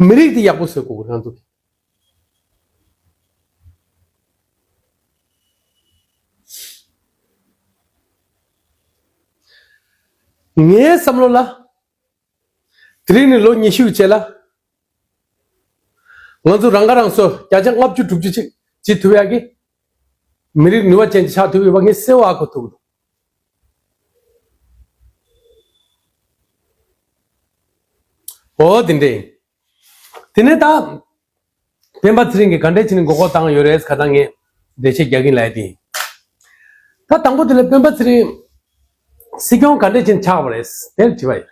མི་རིགས་དེ་ཡག་པོ་བཟོ་དགོས་ང་ཚོ་གི། ངའི་བསམ་བློ་ལ། དེ་རིང་ནས་ལོ་ཉི་ཤུ་རྗེས་ལ། ང་ཚོ་རང་ཁ་རང་གསོ་བརྒྱ་ཆ་ལྔ་བཅུ་དྲུག་ཅུ་ཅིག་བྱེད་ཐུབ་ཡག་གི། མི་རིགས་ནུས་པ་ཅན་ཅིག་ཆགས་ཐུབ་ཡོད་པ་ངས་གསལ་བོ་ཧ་གོ་ཐུབ་འདུག་ཨོ་དེ་འདྲ་ཡིན། དེ་ནས་ད་སྤེན་པ་ཚེ་རིང་གིས་ག་འདྲས་བྱས་ནས་མགོ་སྐོར་བཏང་ཡོད་རེད་ཁ་ད་ངས་འགྲེལ་བཤད་རྒྱག་གིན་ལབ་ཡ་དེ་ཡིན། ད་དང་པོ་དེ་ལ་སྤེན་པ་ཚེ་རིང་སྲིད་སྐྱོང་ག་འདྲས་བྱས་ནས་ཆགས་པ་རེད་དེར་དྲི་བ་ཡོད།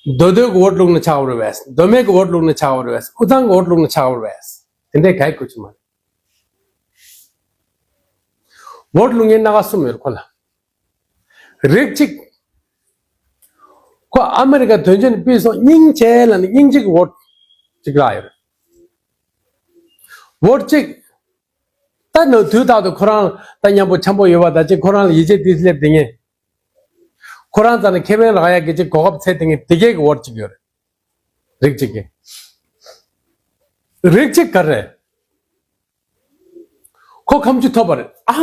མདོ་སྟོད་ཀྱི་འོས་བླུགས་ནས་ཆགས་པ་རེད་པས། མདོ་སྨད་ཀྱི་འོས་བླུགས་ནས་ཆགས་པ་རེད་པས། དབུས་གཙང་གི་འོས་བླུགས་ནས་ཆགས་པ་རེད་པས། དེ་འདྲས་ག་ཡི་གོ་ཆུ་མ་རེད། འོས་བླུགས་མཁན་སྣ་ཁ་གསུམ་ཡོད་ཁོ་ལ། རིགས་གཅིག་ཁོ་ཨ་མི་རི་ཀ་དོན་ཆེན་སྤུས་སོགས་སྙིང་རྗེ་ལ་ནི་སྙིང་རྗེ་གི་འོས་གཅིག་རག་ཡོད་རེད། འོས་གཅིག་ད་ནི་དུས་རྟག་ཏུ་ཁོ་རང་ད་མཉམ་པོ་འཆམ་པོ་ཡོད་པ་ད་ཅིག་ཁོ་རང་ལ་ཡིད་ཆེས་ཏིས་སླེབས་དེ་ངས་ཁོ་རང་རྩ་ནས་ཁེ་ཕན་རག་ཡག་གི་ཅིག་གོ་སྐབས་འཚོལ་དེ་ངས་དེ་གས་ཀྱི་འོས་གཅིག་ཡོད་རེད། རིགས་གཅིག་གི་རིགས་གཅིག་ག་རེད། ཁོ་ཁམ་ཆུ་ཐོབ་པ་རེད། ཨ་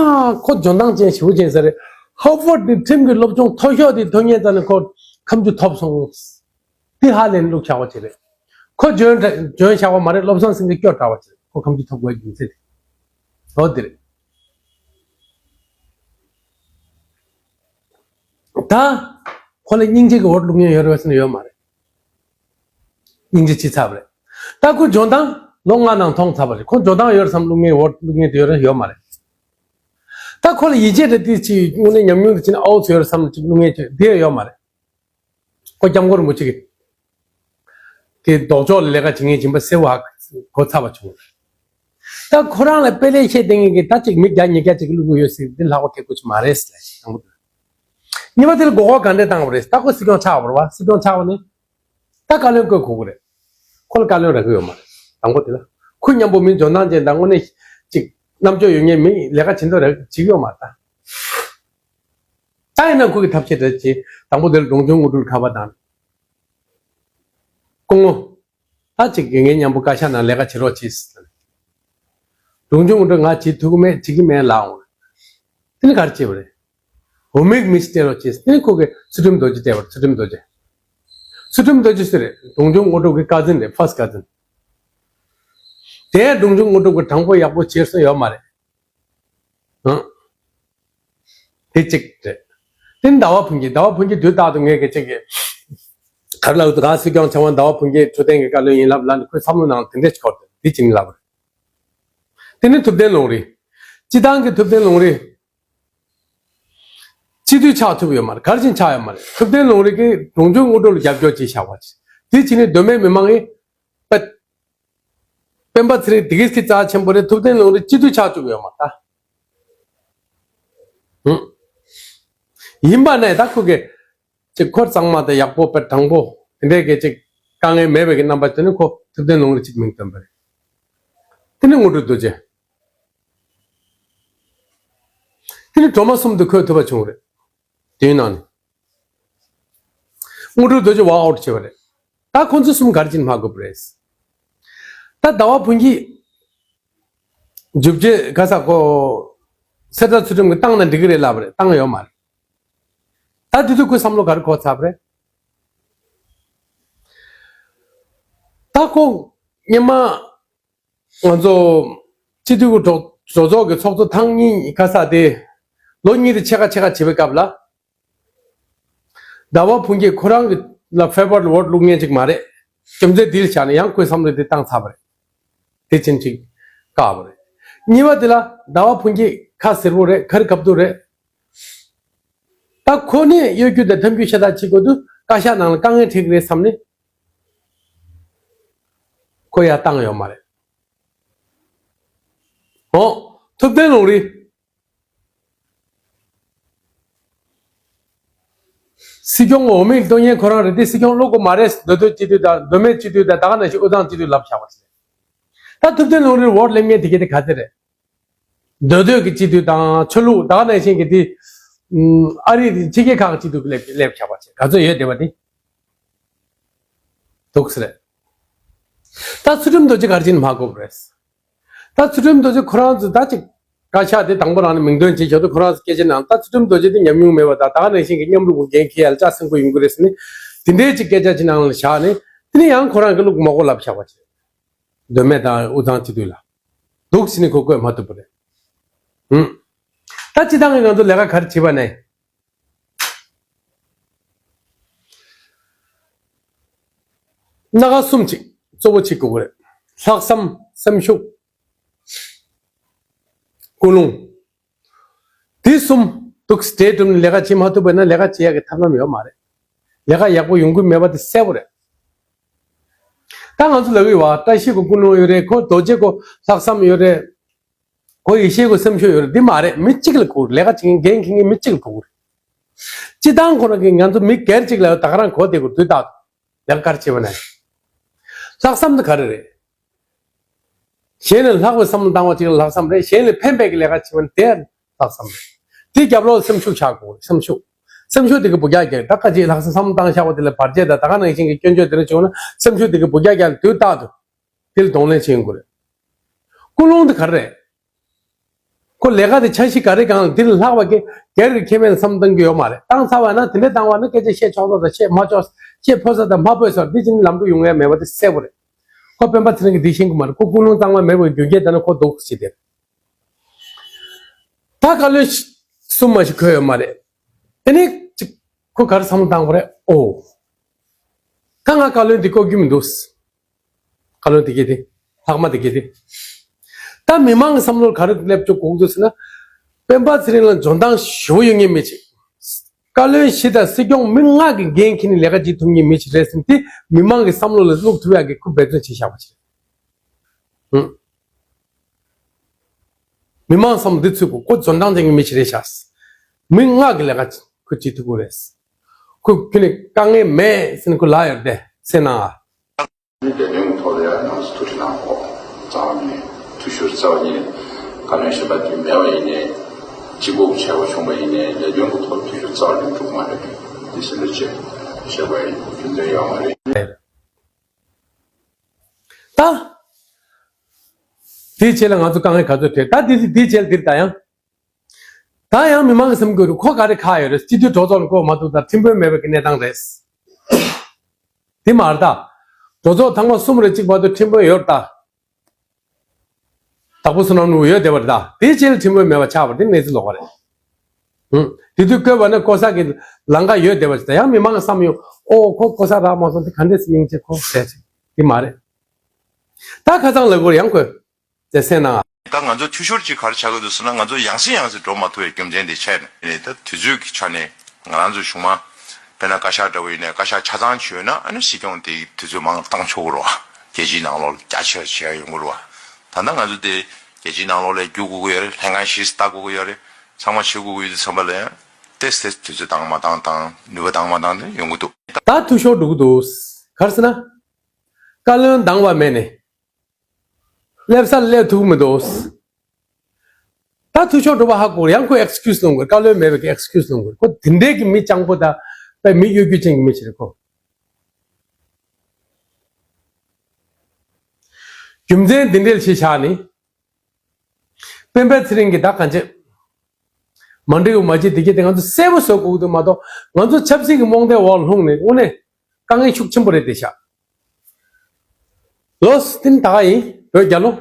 ཁོ་འཇོན་ཐང་ཅན་ཞེ་པོ་ཅན་ཟེར་རེད། ཧར་ཝརཌ་དེ་ཁྲིམས་ཀྱི་སློབ་སྦྱོང་མཐོ་ཤོས་དེ་ཐོན་མཁན་རྩ་ནས་ཁོ་ཁམ་ཆུ་ཐོབ་སོང་། དེ་ཧ་ལས་ནས་བླུགས་བཞག་པ་ཅིག་རེད། ཁོ་འཇོན་འཇོན་བཞག་པ་མ་རེད། བློ་བཟང་སེང་གེ་སྐྱོ་དྲགས་པ་ཅིག་རེད། ཁོ་ཁམ་ཆུ་ཐོབ་དགོས་རྒྱུ་མཚན་དེ། འོ་དེ་རེད། ད་ཁོ་ལ་སྙིང་རྗེ་གི་འོས་བླུགས་མཁན་ཡོད་རེད་པས་ཟེར་ན་ཡོད་མ་རེད། སྙིང་རྗེ་ཅི་ཚབ་རེད། ད་ཁོ་འཇོན་ཐང་ལོ་ལྔ་ནང་མཐོང་ཚར་བ་རེད། ཁོ་འཇོན་ཐང་ཡོད་བསམ་བླུགས་མཁན་འོས་བླུགས་མཁན་དེ་ཡོད་རེད་ཡོད་མ་རེད། ད་ཁོ་ལ་ཡིད་ཆེས་རེད་དེ་ཅི་དངོས་གནས་ཉམས་མྱོང་དེ་ཅི་ན་ཨའུ་ཚོ་ཡོད་རེད་བསམ་ཅིག་བླུགས་མཁན་དེ་ཡོད་མ་རེད། ཁོ་སྐྱབས་མགོན་རིན་པོ་ཆེ་གི་གི་ལྡོག་ཕྱོགས་ལ་ལས་ཀ་བྱེད་མཁན་སྦྱིན་པ་སེར་བ་གོ་ཚར་བ་བྱུང་། ད་ཁོ་རང་ལ་དཔེ་ལེགས་བཤད་དེ་ངེད་ཀྱི་ད་ཅིག་མི་བརྒྱ་ཉིས་བརྒྱ་ཅིག་བླུགས་ཡོད་ཟེར་འདི་ལྷག་པ་གལ་དགོས་ཀྱི་མ་རེད་ཟེར་ལ་དང་པོ་དེ། གཉིས་པ་དེ་ལ་མགོ་སྐོར་ག་འདྲས་བཏང་བ་རེད། ད་ཁོ་སྲིད་སྐྱོང་ཆགས་པ་རེད་བ། སྲིད་སྐྱོང་ཆགས་པ་ནི་ད་བཀའ་བློན་བསྐོས་དགོས་ཀྱི་རེད། ཁོ་ལ་བཀའ་བློན་རག་གི་ཡོད་མ་རེད། དང་པོ་དེ་ལ་ཁོ་མཉམ་པོ་མི་འཇོན་ཐང་ཅན་དང་དངོས་གནས་ཅིག་རྣམ་དཔྱོད་ཡོད་མཁན་མི་ལས་ཀ་བྱེད་འདོད་རེད་བྱེད་ཀྱི་ཡོད་མ་རེད་ད། ད་ཡིན་ན་ཁོ་གི་ཐབས་ཤེས་རེད་ཅེས་དང་པོ་དེར་འབྲོང་ཆུང་དངོས་གྲུབ་ཁ་པར་བཏང་། སྐུ་ངོ། ད་ཅིག་གི་ངའི་མཉམ་པོ་བཀའ་ཤག་ནང་ལས་ཀ་བྱེད་རོགས་གྱིས། འབྲོང་ཆུང་དངོས་གྲུབ་ང་བྱེད་ཐུབ་ཀྱི་མེད་བྱེད་ཀྱི་མེད་ལབ་འོང་། དེ་ནི་ག་རེ་བྱས་པ་རེད། འོ་མིག་མི་ཞིག་སྤྲད་རོགས་གྱིས། དེ་ནི་ཁོ་གི་ཚུལ་ཁྲིམས་རྡོ་རྗེ་སྤྲད་པ་རེད། ཚུལ་ཁྲིམས་རྡོ་རྗེ། ཚུལ་ཁྲིམས་རྡོ་རྗེ་སུ་རེད། འབྲོང་ཆུང་དངོས་གྲུབ་ཀྱི་ཀ་ཛིན་རེད། ཕར་སི་ཊི་ཀ་ཛིན། དེ་འབྲོང་ཆུང་དངོས་གྲུབ་ཀྱི་དྲང་པོ་ཡག་པོ་བྱེད་སྲོལ་ཡོད་མ་རེད། ཨང་། དེ་གཅིག་རེད། དེ་ནི་ཟླ་བ་ཕུན་སྐྱིད། ཟླ་བ་ཕུན་སྐྱིད་དུས་རྟག་ཏུ་ངས་ཀྱི་གཅིག་གི་ག་རེ་ལབ་འདུག་ག་སྲིད་སྐྱོང་ཆེན་པོ་ཟླ་བ་ཕུན་སྐྱིད་འཕྲོད་བསྟེན་གྱི་བཀའ་བློན་ཡིན་ལབ་ལ་ནི་ཁོའི་བསམ་བློ་ནང་དེ་འདྲས་ཤིག་འཁོར་ཏེ་འདི་བྱིན་ལབ་རེད། དེ་ནི་ཐུབ་བསྟན་ལུང་རིགས། སྤྱི་བཏང་གི་ཐུབ་བསྟན་ལུང་རིགས། སྤྱི་འཐུས་ཆགས་ཐུབ་ཡོད་མ་རེད། ག་རེ་བྱས་ནས་ཆགས་ཡོད་མ་རེད། ཐུབ་བསྟན་ལུང་རིགས་ཀྱིས་འབྲོང་ཆུང་དངོས་གྲུབ་ལ་རྒྱབ་སྐྱོར་བྱས་བཞག་པ་ཅིག་དེ་བྱས་ནས་མདོ་སྨད་མི་མང་གིས་པད། སྤེན་པ་ཚེ་རིང་དེ་གིས་ཀྱི་རྩ་ཆེན་པོ་རེད། ཐུབ་བསྟན་ལུང་རིགས་སྤྱི་འཐུས་ཆགས་བཅུག་ཡོད་མ་རེད་ད། ཧུམ། ཡིན་པ་ནས་ད་ཁོ་གི་ཅིག་ཁོ་གཙང་མ་དང་ཡག་པོ་དཔེ་དྲང་པོ་དེ་འདྲའི་གི་ཅིག་དཀའ་ངལ་མེད་པའི་གི་རྣམ་པ་དེ་ནི་ཁོ་ཐུབ་བསྟན་ལུང་རིགས་ཅིག་མིང་བཏོན་པ་རེད། དེ་ནི་དངོས་གྲུབ་རྡོ་རྗེ། དེ་ནི་སྒྲོལ་མ་གསུམ་དུ་འཁོད་ཐུབ་པ་བྱུང་རེད། དེའི་ནང་ནས་དངོས་གྲུབ་རྡོ་རྗེ་ཝོག་ཨའུཊ་བྱས་པ་རེད། ད་ཁོ་ཚོ་གསུམ་ག་རེ་བྱས་ནས་མ་དགོས་པ་རེད། ད་ཟླ་བ་ཕུན་སྐྱིད་རྒྱུ་རྗེ་ག་ས་ཁོ་གསེར་རྟ་ཚུལ་ཁྲིམས་ཀྱིས་བཏང་ན་འགྲིག་གི་རེད་ལབ་པ་རེད། བཏང་ཡོད་མ་རེད། ད་དེ་དུས་ཁོའི་བསམ་བློ་ག་རེ་འཁོར་ཚར་བ་རེད། ད་ཁོ་སྔོན་མ་ང་ཚོ་སྤྱི་འཐུས་ཀྱི་གྲོས་གྲོས་ཚོགས་ཀྱི་ཚོགས་གཙོ་ཐེངས་གཉིས་ག་ས་དེ་ལོ་གཉིས་དེ་ཕྱེད་ཀ་ཕྱེད་ཀ་བྱེད་པའི་སྐབས་ལ། ཟླ་བ་ཕུན་སྐྱིད་ཁོ་རང་གི་ལ་ཕེ་བར་ཝོཊ་བླུག་མཁན་ཅིག་མ་རེད། རྒྱུ་མཚན་འདི་ལ་བཞག་ནས་ཡང་ཁོའི་བསམ་བློ་འདི་བཏང་ཚར་བ་རེད། དེ་ཕྱིན་ཅིག་བཀག་པ་རེད། གཉིས་པ་དེ་ལ་ཟླ་བ་ཕུན་སྐྱིད་ཁ་གཟེར་པོ་རེད། ག་རེ་གབ་ཏུ་རེད། ད་ཁོ་ནི་གཡོ་སྒྱུ་དང་ཐབས་སྐྱུ་ཤ་སྟག་བྱེད་དགོས་དུས་བཀའ་ཤག་ནང་ལ་དཀའ་ངལ་འཕྲད་ཀྱི་རེད་བསམ་ནས་ཁོ་ཡར་བཏང་ཡོད་མ་རེད། འོ། ཐུབ་བསྟན་ལུང་རིགས། སྲིད་སྐྱོང་འོས་མི་གཏོང་མཁན་ཁོ་རང་རེད་དེ། སྲིད་སྐྱོང་བླུག་དགོས་མ་རེད། མདོ་སྟོད་སྤྱི་འཐུས་དང་མདོ་སྨད་སྤྱི་འཐུས་དང་ད་ག་ནང་བཞིན་དབུས་གཙང་སྤྱི་འཐུས་ལབ་བཞག་པ་ཞིག་རེད། ད་ཐུབ་བསྟན་ལུང་རིགས་ཝོཊ་སླེབས་མཁན་དེ་ག་དེ་ག་ཚད་རེད། མདོ་སྟོད་ཀྱི་སྤྱི་འཐུས་དང་ཆོས་ལུགས་ད་ག་ནང་བཞིན་གྱི་དེ་ཨ་རི་ཕྱི་རྒྱལ་ཁག་གི་སྤྱི་འཐུས་སླེབས་སླེབས་བཞག་པ་ཞིག་ག་ཚོད་ཡོད་བསྡད་པ་དེ་འདུག་ཟེར་རེད། ད་ཚུལ་ཁྲིམས་རྡོ་རྗེ་ག་རེ་བྱས་ནས་མ་དགོས་པ་རེད། ད་ཚུལ་ཁྲིམས་རྡོ་རྗེ་ཁོ་རང་ཚོ་ད་ཅིག་བཀའ་ཤག་དེ་དང་པོ་རང་ནས་མིང་འདོན་བྱེད་ཆོག་ཏུ་ཁོ་རང་ཚོ་སྐད་ཆ་ནང་ད་ཚུལ་ཁྲིམས་རྡོ་རྗེ་དེ་ཉམས་མྱོང་མེད་པ་དང་ད་ག་ནང་བཞིན་གྱི་མཉམ་རུབ་ཀྱི་འགན་འཁྱེར་ཡ་ལ་ལྕགས་སྲིན་པོ་ཡིན་དགོས་རེད་ཟེར་ནས་དེ་འདྲའི་ཅིག་སྐད་ཆ་ཅིག་ནང་ལ་བཞག་ནས་དེ་ནས་ཡང་ཁོ་རང་གི་ལུག་མོག་པོ་ལབ་བཞག་པ་ཅིག་མདོ་སྨད་དང་དབུས་གཙང་སྤྱི་འཐུས་ལ་འདུག་ཟེར་ནས་ཁོ་བཀོད་མ་ཐུབ་པ་རེད། ཧུམ། ད་སྤྱི་བཏང་གི་ང་ཚོ་ལས་ཀ་ག་རེ་བྱེད་པ་ནས། སྣ་ཁ་གསུམ་ཅིག་གཙོ་བོ་ཅིག་དགོས་ཀྱི་རེད། ལྷག་བསམ། སེམས་ཤུགས། ཀུན་སློང་། དེ་གསུམ་འདུག་སེ་གྲུབ་ནས་ལས་ཀ་བྱེད་མ་ཐུབ་པ་ཡིན་ན་ལས་ཀ་བྱེད་ཡག་གི་ཐབས་ལམ་ཡོད་མ་རེད། ལས་ཀ་ཡག་པོ་ཡོང་གི་མེད་པ་དེ་གསལ་པོ་རེད། ད་ང་ཚོ་ལབ་ཀྱི་ཡོད་པ། བཀྲ་ཤིས་ཀྱི་ཀུན་སློང་ཡོད་རེད། ཁོ་རྡོ་རྗེ་ཁོ་ལྷག་བསམ་ཡོད་རེད། ཁོ་ཡེ་ཤེས་ཀྱི་སེམས་ཤུགས་ཡོད་རེད། འདི་མ་རེད། མི་གཅིག་ལ་དགོས། ལས་ཀ་བྱེད་མཁན་འགན་འཁྱེར་མཁན་མི་གཅིག་ལ་དགོས་རེད། སྤྱིར་བཏང་ཁོ་རང་གིས་ང་ཚོ་མི་སྒེར་གཅིག་ལ་ད་ག་རང་གོ་བདེ་དགོས་དུས་ད་ལས་ཀ་ག་རེ་བྱེད་པ་ན། ལྷག་བསམ་དེ་ག་རེ་རེད། གཞན་ལས་ལྷག་པའི་བསམ་བློ་བཏང་བ་གཅིག་ལ་ལྷག་བསམ་རེད། གཞན་ལས་ཕན་པའི་ལས་ཀ་བྱེད་པ་ནི་དེ་ལྷག་བསམ་རེད། དེའི་རྒྱབ་ལོགས་སེམས་ཤུགས་ཆགས་དགོས། སེམས་ཤུགས། སེམས་ཤུགས་དེ་གི་འབུད་རྒྱག་རྒྱག་ད་ཁ་ཅིག་ལྷག་བསམ་བསམ་བློ་བཏང་བཞག་པ་དེ་ལ་བར་ཆད་དང་ད་ག་ནང་བཞིན་གྱི་སྐྱོན་བརྗོད་དེ་འདྲ་བྱུང་ན་སེམས་ཤུགས་དེ་གི་འབུད་རྒྱག་རྒྱག་དུས་རྟག་ཏུ་དེ་ལ་གདོང་ལེན་བྱེད་དགོས་རེད། ཀུན་སློང་དེ་ག་རེ་རེད། ཁོ་ལས་ཀ་དེ་འཆར་གཞི་ག་རེ་སྒང་ལ་འདི་ལ་ལྷག་པ་གི་སྒེར་གྱི་ཁེ་ཕན་བསམ་བཏང་གི་ཡོད་མ་རེད། བཏང་ཚར་བ་ན་དེ་འདྲ་བཏང་བ་ན་སྐད་ཆ་བཤད་ཆོག་ས་དང་བཤད་མ་ཆོག་ས། བཤད་ཕོད་ས་དང་མ་ཕོད་ས་འདི་ཅི་ནས་ལམ་འགྲོ་ཡོང་ཡ་མེད་པ་དེ་གསལ་པོ་རེད། ཁོ་སྤེན་པ་ཚེ་རིང་གིས་འདི་ཤེས་ཀྱི་མ་རེད། ཁོ་ཀུན་སློང་གཙང་མ་མེད་པའི་རྒྱུ་རྐྱེན་དེ་ན་ཁོ་སྡུག་ཅིག་དེ་རེད། ད་བཀའ་བློན་གསུམ་མ་ཞིག་འཁོད་ཡོད་མ་རེད། ཨེ་ནི་ཅིག་ཁོ་ག་རེ་བསམ་བློ་བཏང་དགོས་རེད། ཨོ། ད་ང་བཀའ་བློན་འདི་བསྐོ་རྒྱུ་མི་འདུག་བཀའ་བློན་དེ་གས་དེ། ལྷག་མ་དེ་གས་དེ། ད་མི་མང་གི་བསམ་བློར་ག་རེ་སླེབས་བཅུག་དགོས་འདུག་ཟེར་ན། སྤེན་པ་ཚེ་རིང་ལ་འཇོན་ཐང་ཞེ་པོ་ཡོད་མཁན་མི་ཅིག་བཀའ་བློན་བཞི་དང་སྲིད་སྐྱོང་མི་ལྔ་གི་འགན་འཁྱེར་ནས་ལས་ཀ་བྱེད་ཐུབ་མཁན་མི་ཅིག་རེད་ཟེར་ན་དེ་མི་མང་གི་བསམ་བློ་ལ་བླུག་ཐུབ་ཡག་གི་ཁོ་འབད་བརྩོན་བྱས་བཞག་པ་ཅིག་རེད། ཧུམ། མི་མང་བསམ་བློ་འདི་ཚུད་དགོས། ཁོ་འཇོན་ཐང་ཅན་གྱི་མི་ཞིག་རེད་ཤག་མི་ལྔ་གི་ལས་ཀ་ཁོ་བྱེད་ཐུབ་ཀྱི་རེད། ཁོ་ཁྱོད་ནས་དཀའ་ངལ་མེད་ཟེར་ནས་ཁོ་ལབ་ཡོད་རེད་དེ་སེམས་ནང་ང་། ལས་དོན་གྱི་ཐོག་ལ་ཡང་ནང་སོ་ཐུགས་ཁྲལ་གནང་དགོས། རྩ་བ་ཉིད་ནས་འཐུས་ཤོར་རྩ་བ་ཉིད་ནས་བཀའ་བློན་གཞན་པ་དེ་མེད་པ་ཡིན་ནའི་གཅིག་པོ་བྱས་པ་བྱུང་བ་ཡིན་ནའི་ལས་དོན་གྱི་ཐོག་འཐུས་ཤོར་རྩ་བ་ཉིད་འགྲོ་གི་མ་རེད། འདི་སེམས་ལ་བྱེད་བྱེད་དགོས་ཡིན། རྒྱུ་མཚན་ཡོད་མ་རེད། ད། དེའི་རྗེས་ལ་ང་ཚོ་དཀའ་ངལ་ག་ཚོད་འཕྲད། ད་དེ་དེའི་རྗེས་ལ་འདིར་ད་ཡང་། ད་ཡང་མི་མང་གི་སེམས་ཁུར་ཁོ་ག་རེ་ཁག་ཡོད་རེད། སྤྱི་འཐུས་གྲོས་ཚོགས་ལ་བསྐོ་མ་ཐུབ་ད་ཁྲིམས་དཔོན་མེད་པའི་གི་གནས་སྟངས་རེད། དེ་མ་རེད་ད། གྲོས་ཚོགས་ཐེངས་མ་གསུམ་རེ་གཅིག་བར་དུ་ཁྲིམས་དཔོན་ཡོད་རེད་ད། དྭགས་པོ་བསོད་ནམས་ལུགས་ཡོད་བསྡད་པ་རེད་ད། དེའི་རྗེས་ལ་ཁྲིམས་དཔོན་མེད་པ་ཆགས་པ་དེ་གནས་ཚུལ་ལོགས་ཀ་རེད། ཧུམ། དེ་དུས་བསྐོས་པ་ན་བསྐོ་ས་གི་ལམ་ཁ་ཡོད་བསྡད་པ་ཞིག་ད་ཡང་མི་མང་གི་བསམ་ཡོང་། ཨོ་ཁོ་བསྐོ་ས་རག་མ་སོང་དེ་ག་འདྲས་སེ་སྙིང་རྗེ་ཁོ་ཟེར་ཅིག་དེ་མ་རེད། ད་ཁ་སང་ལབ་དགོས་རེད་ཡང་ཁོས། བྱས་ཙང་ན། ད་ང་ཚོ་འཐུས་ཤོར་ཅིག་ག་རེ་ཆགས་ཀྱི་འདུག་ཟེར་ན་ང་ཚོ་ཡང་སེ་ཡང་སེ་འགྲོ་མ་ཐུབ་པའི་རྒྱུ་མཚན་དེ་བྱས་ནས་ད་དུས་ཚོད་ཀྱི་ཆ་ནས་ང་རང་ཚོ་གཞུང་མང་དཔེར་ན་བཀའ་ཤག་འདྲ་བོ་ཡིན་ནའི་བཀའ་ཤག་ཆ་ཚང་བྱོས་ན་ཨ་ནི་སྲིད་སྐྱོང་དེ་དུས་ཚོད་མང་བཏང་ཆོག་གི་རེད་བ། རྒྱལ་སྤྱིའི་ནང་ལོགས་ལ་རྒྱ་ཆེ་བ་བྱེད་ཡ་ཡོང་གི་རེད་བ། ད་ལྟ་ང་ཚོ་དེ་རྒྱལ་སྤྱིའི་ནང་ལོགས་ལ་རྒྱུག་དགོས་ཀྱི་ཡོད་རེད། ལྷན་ཁང་བཞི་ལྟ་དགོས་ཀྱི་ཡོད་རེད། ཚང་མ་བྱེད་དགོས་ཀྱི་ཡོད་དུས་ཙམ་པ་ལ་ཡང་ཏོག་ཙམ་དུས་ཚོད་བཏང་མ་བཏང་དང་ནུས་པ་བཏང་མ་བཏང་དེ་ཡོང་གི་འདུག་ད་འཐུས་ཤོར་འགྲོ་གི་འདུག་ག་རེ་ཟེར་ན། བཀའ་བློན་འདང་བ་མེད་ནས། སླེབས་ས་སླེབས་ཐུབ་ཀྱི་མི་འདུག་ད་འཐུས་ཤོར་འགྲོ་བ་ཧ་གོ། ཡང་ཁོས་ཨེགས་ཀིའུ་སི་སློང་དགོས། བཀའ་བློན་མེད་པའི་ཨེགས་ཀིའུ་སི་སློང་དགོས། ཁོ་དེ་འདྲས་ཀྱི་མི་སྤྱང་པོ་དང་དཔེ་མི་གཡོ་སྒྱུ་ཅན་གྱི་མི་ཞིག་རེད་ཁོ། རྒྱུ་མཚན་དེ་འདྲས་ལ་གཞི་བཞག་ནས། སྤེན་པ་ཚེ་རིང་གིས་ད་གང་བྱེད། མ་འགྲིག་པ་མ་བྱེད་དེ་གྱད་དེ་ང་ཚོ་གསལ་པོ་བཟོ་དགོས་ཀྱི་འདུག་མ་གཏོགས་ང་ཚོ་ཆབ་སྲིད་ཀྱི་རྨོངས་དད་འོག་ལ་ལྷུང་ནས་དངོས་གནས་དཀའ་ངལ་ཤུགས་ཆེན་པོ་རེད་དེ་ཤག་ལོས་ཏིན་ད་ག་ཡིན་བོད་རྒྱལ་ལོ།